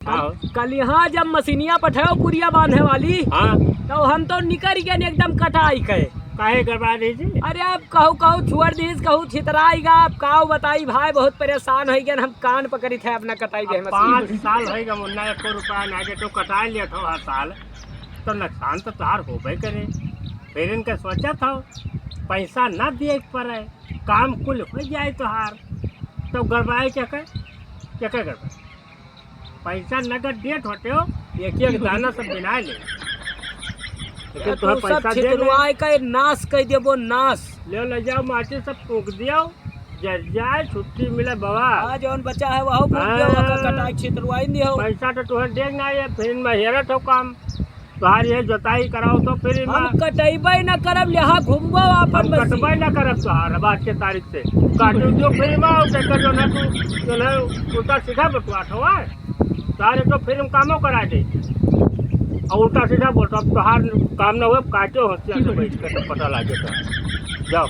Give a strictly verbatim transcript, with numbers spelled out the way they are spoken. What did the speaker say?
हाँ। कल यहाँ जब मशीनिया पठायो पुरिया बांधे वाली, हाँ। तो हम तो निकल गए एकदम कटाई के। काहे गड़बड़ा रही जी? अरे, अब कहू कहू छोड़ दीस, कहू छितराई गा। अब काऊ बताई भाई, बहुत परेशान होइ गए हम, कान पकड़ी थे अपना कटाई के अब मशीन। पाँच साल होइ गए मुन्ना, एको रुपया ना दे, तो कटाई लेत हो हर साल, तो नुकसान तो तोहार होबे करे। फिर इनका सोचा था, पैसा ना दिए के पड़े, काम कुल हो जाए तोहार, तो गड़बड़ाई क्या कर, क्या कर गड़बड़? पैसा नगद देत होते हो, एक एक दाना सब बिना ले। लेकिन यार, तोहर तू सब पैसा दे दे। छितरवाए का नाश कर देबो, नाश। ले, ले जाओ, माटी सब फूंक दियो, जर जाए, छुट्टी मिले बाबा। हाँ, जौन बचा है, वहू फूंक दियो, हाँ। ओकर कटाई छितरवाई दियो। पैसा तो तोहर दे ना है, फिर मैं हेरत हो काम। तोहार ये जोताई कराओ तो फिर हम इमा कटैबे न करब, यहाँ घूमबो आपन हम मशीन। कटबे न करब तोहार अब आज के तारीख से। काटू जो फिर इमा और ट्रैक्टर जो ना तू, जो ना उल्टा सीधा बतुआत हो, आय? तोहार एक तो फिर हम कामो करा दे। और उल्टा सीधा बोलत हो, अब तोहार काम ना हुए, काटो हंसिया से बैठ के तो पता लागे तो। जाओ।